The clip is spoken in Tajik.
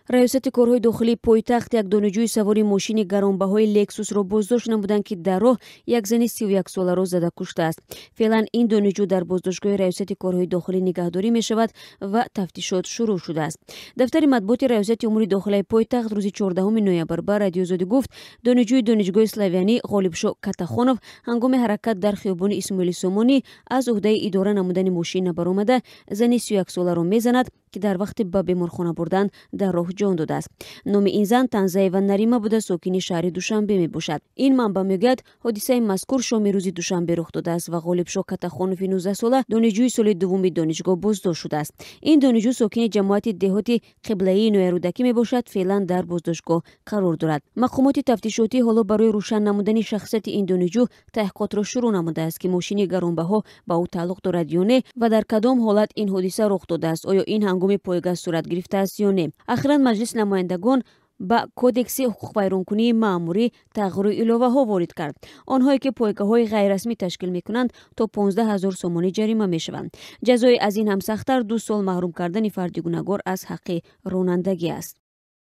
Раёсати корҳои дохилии пойтахт як донишҷӯи савори мошини гаронбаҳои Лексусро боздошт намуданд, ки дар роҳ як зани 31-соларо зада куштааст. Феълан ин донишҷӯ дар боздоштгоҳи Раёсати корҳои дохилӣ нигаҳдорӣ мешавад ва тафтишот шурӯъ шудааст. Дафтари матбуоти Раёсати умури дохилаи пойтахт рӯзи 14 ноябр ба Радиои Озодӣ гуфт, донишҷӯи Донишгоҳи славянӣ Ғолибшо Катахонов ҳангоми ҳаракат дар хиёбони Исмоили Сомонӣ аз уҳдаи идора намудани мошин набаромада, зани 31-соларо мезанад, ки дар вақти ба беморхона бурдан дар роҳ ҷон додааст. Номи ин зан Танзаева Нарима буда, сокини шаҳри Душанбе мебошад. Ин манбаъ мегӯяд, ҳодисаи мазкур шоми рӯзи душанбе рух додааст ва Ғолибшо Катахонови 19-сола, донишҷӯи соли дуввуми донишгоҳ, боздошт шудааст. Ин донишҷӯ сокини ҷамоати деҳоти Қиблаии ноҳияи Рӯдакӣ мебошад, феълан дар боздоштгоҳ қарор дорад. Мақомоти тафтишотӣ ҳоло барои рӯшан намудани шахсияти ин донишҷӯ таҳқиқотро шурӯъ намудааст, ки мошини гаронбаҳо ба ӯ тааллуқ дорад ё не ва дар кадом ҳолат ин ҳодиса рух додааст, оё ин ҳангоми пойга сурат гирифтааст ё не. Охиран Маҷлиси намояндагон ба Кодекси ҳуқуқвайронкунии маъмурӣ тағйиру иловаҳо ворид кард. Онҳое ки пойгоҳҳои ғайррасмӣ ташкил мекунанд, то 15 ҳазор сомонӣ ҷарима мешаванд. Ҷазои аз ин ҳам сахттар 2 сол маҳрум кардани фарди гунаҳгор аз ҳаққи ронандагӣ аст.